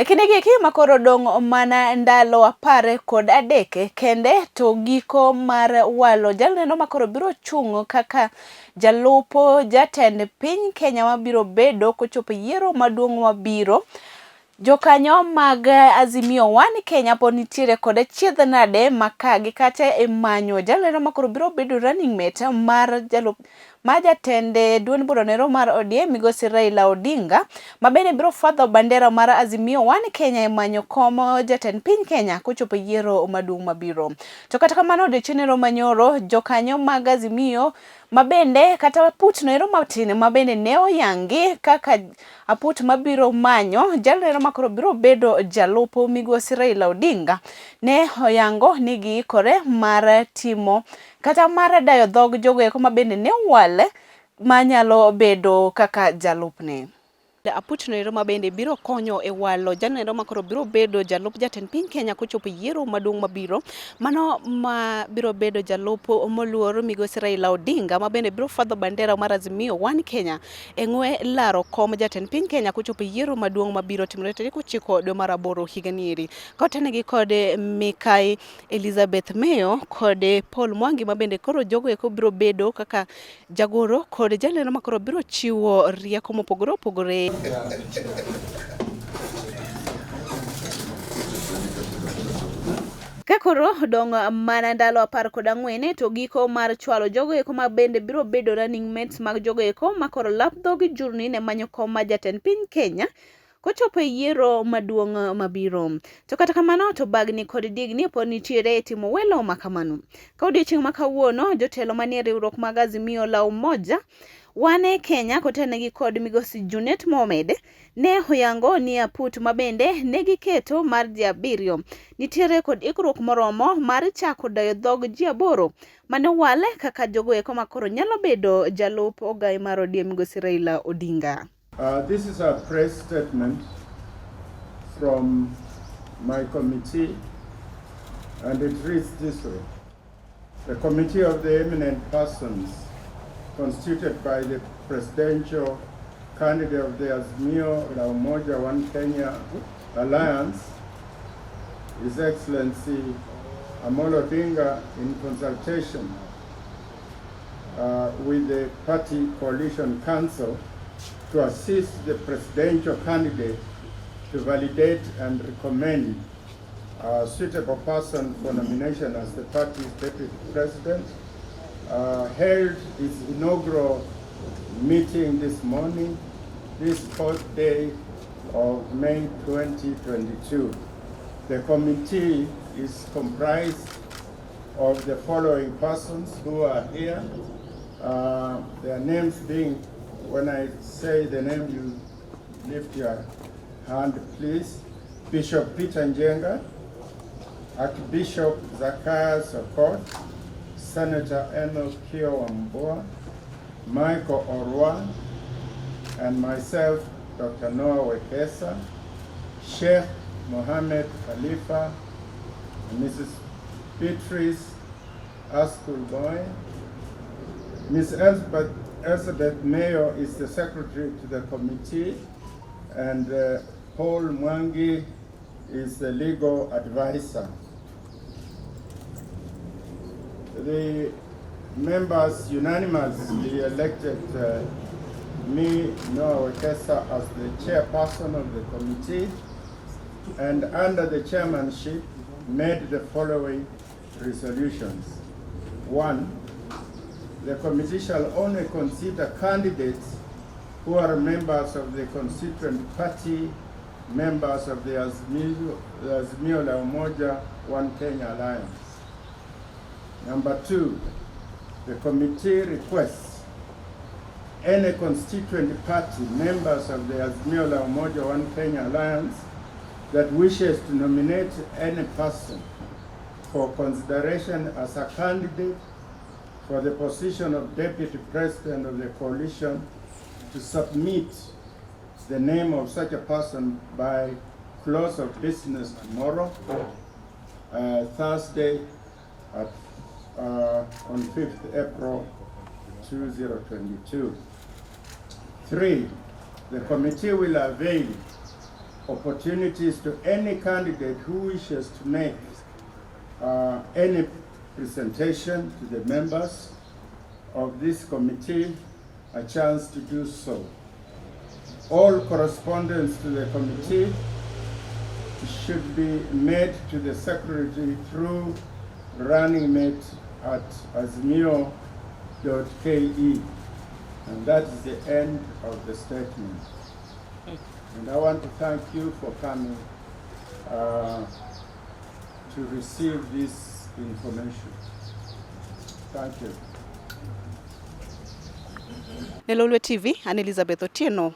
E kinde gi eki ma koro dong' mana ndalo 13 kende to giko mar walo jalneno ma koro biro chung' kaka jalup jatend piny Kenya mabiro bedo kochopo e yiero maduong' mabiro. Jokanyo mag Azimio One Kenya pod nitiere kod achiedh nade ma ka gi kacha e manyo jalno ma koro biro bedo running mate mar jalup ma jatend duond burano mar ODM migosi Raila Odinga ma bende biro fwadho bandera mar Azimio One Kenya e manyo kom jatend piny Kenya kochopo e yiero maduong' mabiro. To kata kamano odiochieng' manyoro jokanyo mag Azimio ma bende kata aput noero matin ma bende ne oyangi kaka aput mabiro manyo jalno ma koro biro bedo jalup migosi Raila Odinga ne oyango ni giikore mar timo kata mar dayo dhog jogo eko ma bende ne owale manyalo bedo kaka jalupne. Aput noero ma bende biro konyo e walo jalno ma koro biro bedo jalup jatend piny Kenya kochopo e yiero maduong' mabiro. Mano ma biro bedo jalup moluor migosi Raila Odinga ma bende biro fadho bandera mar Azimio One Kenya e ng'we laro kom jatend piny Kenya kochopo e yiero maduong' mabiro timore tarik 9 dwe mar 8 higa ni eri. Kotenegi kod Mikai Elizabeth Mayo kod Paul Mwangi ma bende koro jogo eko biro bedo kaka jagoro kod jalendo ma koro biro chiwo rieko mopogore opogore. Ka koro dong' mana ndalo 14 to giko mar chwalo jogo eko ma bende biro bedo running mates mag jogo eko ma koro lap dhogi jurni ne manyo kom mar jatend piny Kenya kochopo e yiero maduong' mabiro. To kata kamano to bagni kod digni pod nitiere e timo welo ma kamano. Ka odiochieng' ma kawuono jotelo manie riwruok mag Azimio la Umoja One e Kenya kotenegi kod migosi Junet Mohamed ne oyango ni aput ma bende ne giketo mar ji 7 nitiere kod ikruok moromo mar chako dayo dhog ji 8 mane owal kaka jogo eko makoro nyalo bedo jalup ogai mar ODM migosi Raila Odinga. This is a press statement from my committee, and it reads this way. The Committee of the Eminent Persons, constituted by the presidential candidate of the Azimio La Umoja One Kenya Alliance, His Excellency Amolo Odinga, in consultation with the Party Coalition Council to assist the presidential candidate to validate and recommend a suitable person for nomination as the party's deputy president, held its inaugural meeting this morning, this fourth day of May 2022. The committee is comprised of the following persons who are here. Their names being, when I say the name, you lift your hand, please. Bishop Peter Njenga, Archbishop Zacharias Okoth, Senator Enoch Kio Wambua, Michael Orwa, and myself, Dr. Noah Wekesa, Sheikh Mohammed Khalifa, and Mrs. Beatrice Askulboy. Ms. Elizabeth Mayo is the secretary to the committee, and Paul Mwangi is the legal advisor. The members unanimously elected me, Noah Wekesa, as the chairperson of the committee, and under the chairmanship made the following resolutions. 1, the committee shall only consider candidates who are members of the constituent party, members of the Azimio La Umoja One Kenya Alliance. Number 2, the committee requests any constituent party members of the Azimio La Umoja One Kenya Alliance that wishes to nominate any person for consideration as a candidate for the position of Deputy President of the coalition to submit the name of such a person by close of business tomorrow, Thursday, on 5th April 2022. 3, the committee will avail opportunities to any candidate who wishes to make any presentation to the members of this committee a chance to do so. All correspondence to the committee should be made to the secretary through runningmate@azimio.ke. And that is the end of the statement. And I want to thank you for coming to receive this information. Thank you. Ne Lolwe TV, an Elizabeth Otieno.